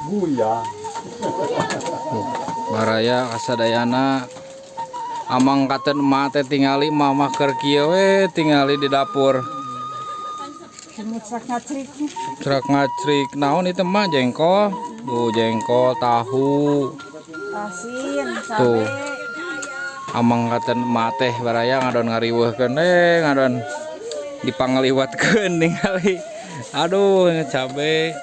Guyang. Baraya kasadayana amang katen emak teh tingali mamah keur kieu we tingali di dapur. Cemutsak ngacrik. Cerak ngacrik naon itu mah jengkol. Tuh jengkol, tahu. Asin, Tuh. cabe. Amang katen emak teh baraya ngadon ngariweuhkeun ngadon dipangaliwatkeun ningali. Aduh, cabe.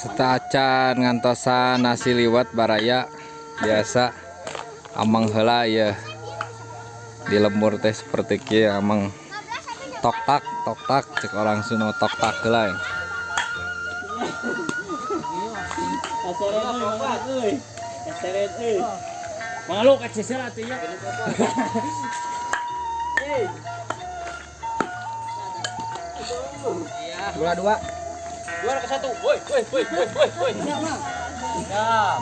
Setacan ngantosan nasi liwet baraya biasa amang heula ya di lembur teh seperti kieu amang tok tak tok tak cek orang Sunda tok tak heula ya. Malu kecil atuh ya. Dua dua. Dua ke satu. Woi, woi, woi, woi, woi, woi. Ya.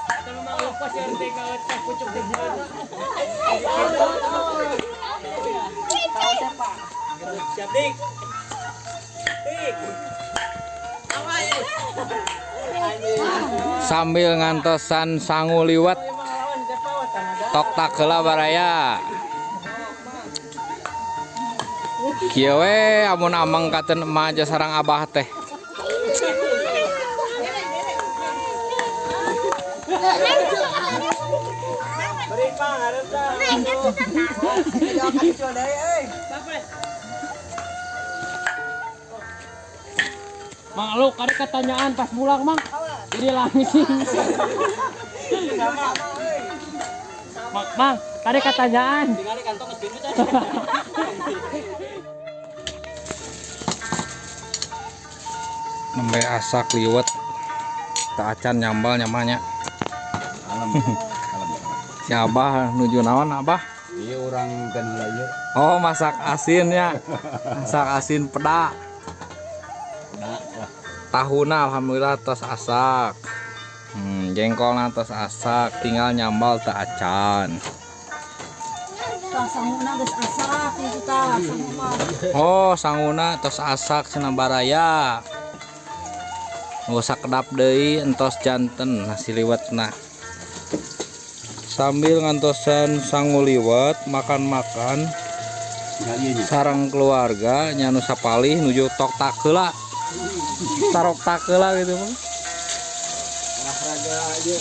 Atau memang lupa si RT kalau teh pucuk di sana. Siap, Dik. Dik. Sambil ngantosan sangu liwet tok tak heula baraya. Kieu we amun amang katen emak aja sarang abah teh. Mang lu kali ketanyaan pas pulang, Mang. Jadi langsing. Mang, Mang, tadi ketanyaan. Nembe asak liwet. Tak acan nyambal nyamanya. Alam. Alam. Si abah nuju naon abah? Iya orang kan heula ieu. Oh masak asin ya. Masak asin peda. Tahuna alhamdulillah tos asak. Jengkolna tos asak, tinggal nyambal teu acan. Tah sanguna geus asak itu tah sangu mah. Oh, sanguna tos asak cenah baraya. Nu sakedap deui entos janten nasi liwetna. Sambil ngantosan sangu liwet, makan-makan Tinggal ieu nya. sarang keluarga nya nu sapalih nuju tok tak heula. Tarok tak heula gitu mah. Olahraga aja.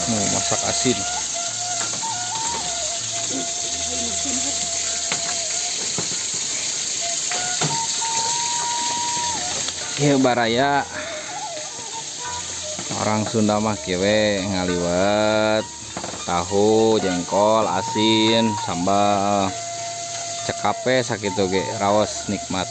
Mau masak asin. Ieu baraya orang Sunda mah kieu we ngaliwet tahu, jengkol, asin, sambal, cekape sakitu ge raos nikmat.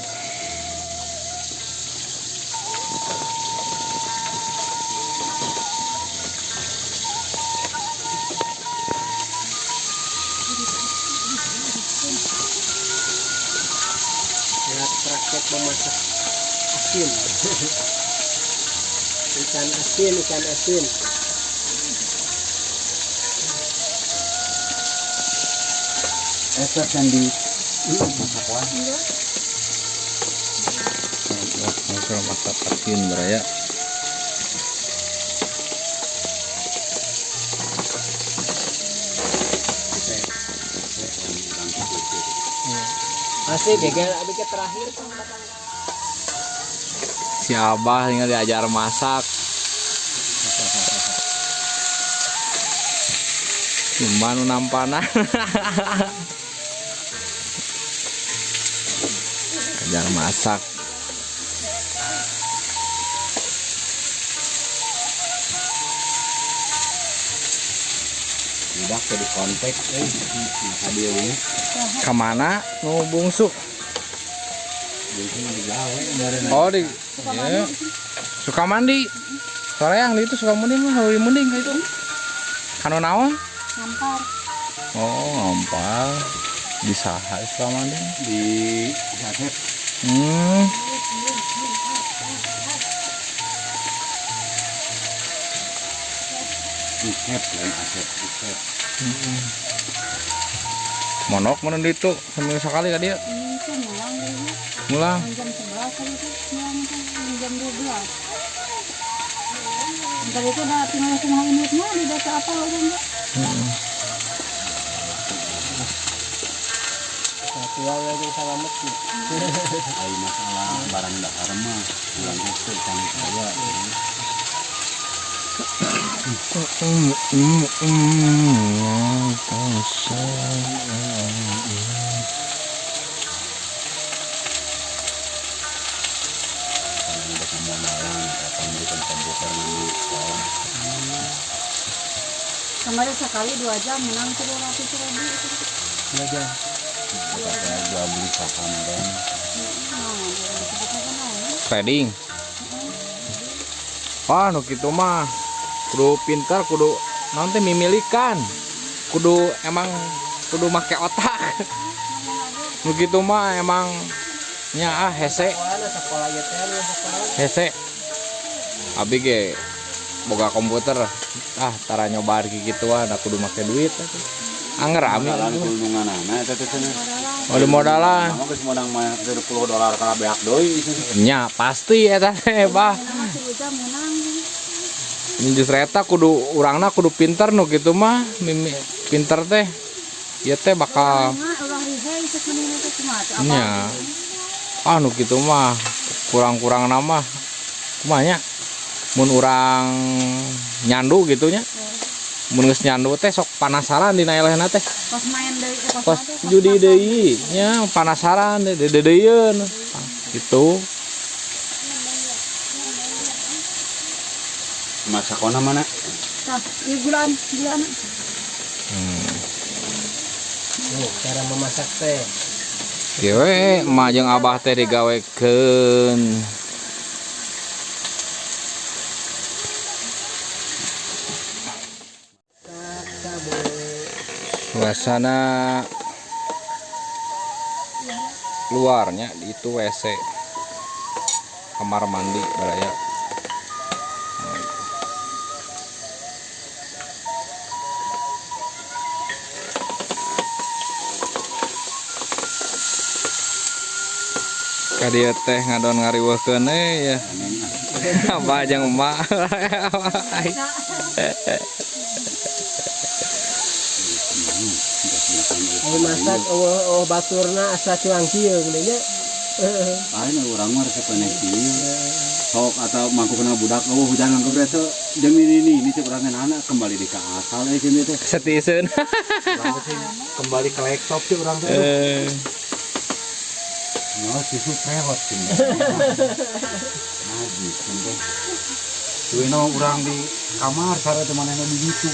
Lihat praktek memasak asin. Ikan asin, ikan asin. Eta can di masak wae. Wah, masak asin baraya. Masih gagal abi ke terakhir. Si abah tinggal diajar masak. Cuma nu nampana. Ajar masak. Udah ke di kontak euy. Maka dia mah. Kemana nu bungsu? Bungsu mah digawe meureun. Oh di iya. Sukamandi. Soreang di itu Sukamandi mah leuwih mending ka itu. Kanu naon? Nampar. Oh, ngampal. Di saha selama ini? Di Asep. Isep lain Asep, Isep. Monok mana itu seminggu sekali ka dia. Itu mulang deh. Mulang. Jam 11 tadi tuh, mulang tuh jam 12. Ntar itu udah tinggal kumaha induknya di data apa lo enggak? Tua lagi salamet sih. Ai masalah barang dahar mah urang teh can saya. Kalau udah kamu malang, kapan belikan komputer di sekolah. Kemarin sekali 2 jam menang 300.000. 2 jam. Kita jual beli saham kan. Trading. Wah, nu kitu mah kudu pintar, kudu naon teh mimilikan. Kudu emang kudu make otak. Nu kitu mah emang nya ah hese. Hese. Abi ge boga komputer. Ah, tara nyoba kikituan kudu make duit. Anger ami. Keuntunganana eta teh cenah. Oh, di modalan. Mah geus menang mah $30 kana beak deui. Nya pasti eta teh, Bah. Justru eta kudu urangna kudu pinter nu kitu mah, mimi pinter teh. Ieu teh bakal nya. Ah nu kitu mah kurang-kurang nama kumaha nya? Mun urang nyandu gitu nya. Mun geus nyandu teh sok panasaran dina elehna teh. Pas main deui, pas judi deui nya panasaran deudeuieun. Gitu. Masakona mana? Tah, ieu gulaan, gulaan. Tuh, cara memasak teh. Kieu we emak jeung abah teh digawekeun. Suasana luarnya itu WC kamar mandi baraya. Ka dieu teh ngadon ngariweuhkeun ya. Abah jeung emak. Ayo masak oh baturna asa cuang kieu geuning nya. Lain urang mah resep keneh kieu. Sok atau mangkukna budak eueuh hujan mangkuk teh jeung ini cek urang anak kembali di ka asal euy cenah teh. Setiseun. Kembali ke laptop cek urang teh. No, susu prewot cenah. Najis cenah. Duena urang di kamar sare teh manehna di ditu.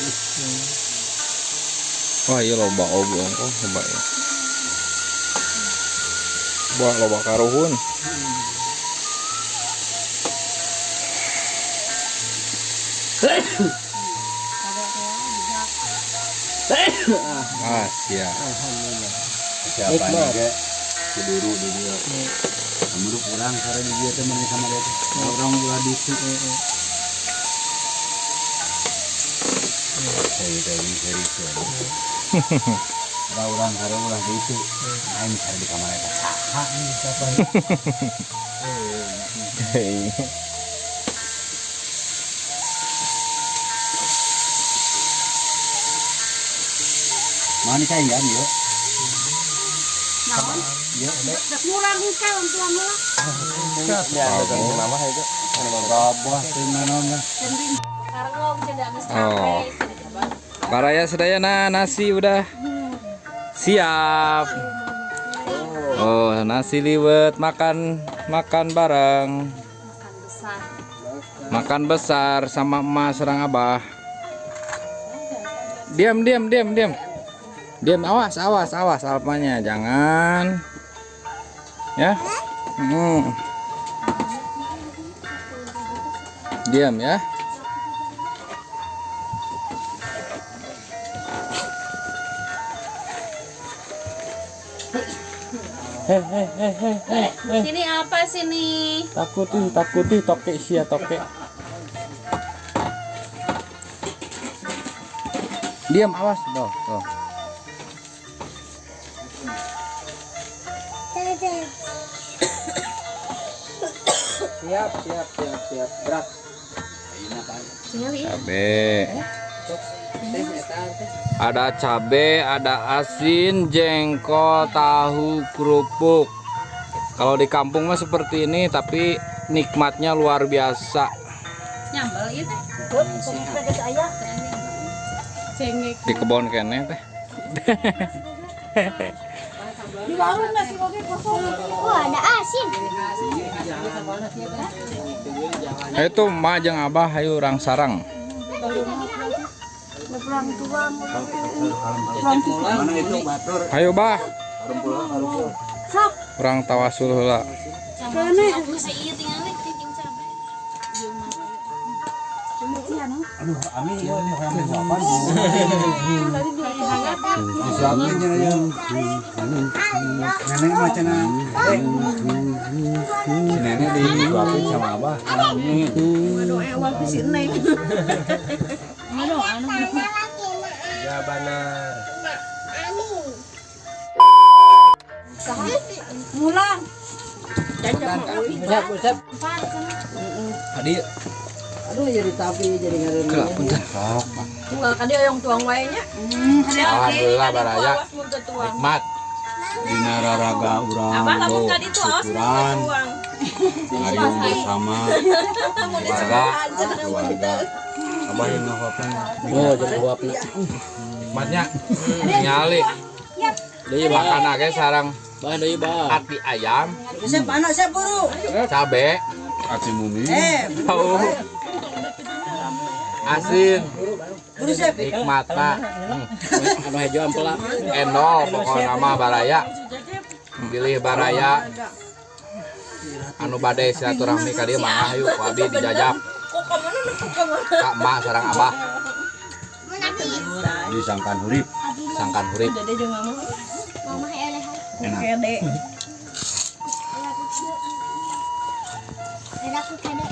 Wah, iya loba oge ongkoh loba ya. Wah, loba karuhun. Ah, siap. Alhamdulillah. Siapa nih ge? Kuduru di dieu. Amruk urang sare di dieu teh maneh sama dia teh. Urang ulah ditu. Saya teh seri. Urang sare ulah ditu. Aing sare di kamar eta saha ini siapa? Mana cai ya ieu? Naon? Ieu Rek murang engke tuang heula. Ya, nama itu. Gabah teh naon lah. Oh. Baraya sedayana nasi udah siap. Oh, nasi liwet makan makan bareng. Makan besar. Makan besar sama emak serang abah. Diam diam diam diam. Diam, awas awas awas alpanya jangan. Ya. Diam ya. Heh. Sini apa sini? Takut ih, toke sia toke. Diam awas tuh, tuh. Siap, siap, siap, siap. Berat. Cabe. Ada cabe, ada asin, jengkol, tahu, kerupuk. Kalau di kampung mah seperti ini, tapi nikmatnya luar biasa. Nyambel ieu teh. Geus aya. Cengek. Di kebon kene teh. Di warung nasi oge kosong. Wah, ada asin. Itu emak jeung abah hayu urang sarang. Pulang tuang. Mana itu batur? Hayu bah, Harumpul. Sok. urang tawasul heula. Kene. Geus ieu tingali jeung cabe. Aduh, ami ya ini orang disuapan. Disuapin cenah ya. Nenek mah cenah. Si nenek disuapin sama abah. Amin. Aduh, ewang si Neng. Ya benar. Mulang. Usap, usap. Tadi Aduh jadi tapi jadi ngareun. kelak punten. Tunggal ka dia yang tuang wae nya. Alhamdulillah baraya. Nikmat. Dina raraga urang. Tuh, Syukuran. Ngariung bersama keluarga. keluarga. Abah yang ngawapan. Oh, jadi uapna. Nikmatnya nyali. Deui makan ge sarang Bah deui bah. hati ayam, Usap anak saya buru. cabe, Ati mumi. tahu. Asin, Buru sep. nikmatna. Anu hejo ampela. Endol pokokna mah baraya. Pilih baraya. Anu bade silaturahmi ka dieu mah hayu ku abi dijajab. Ka emak sareng abah Disangkan hurip. sangkan hurip. Mama elehan. Enak. Ada aku kede.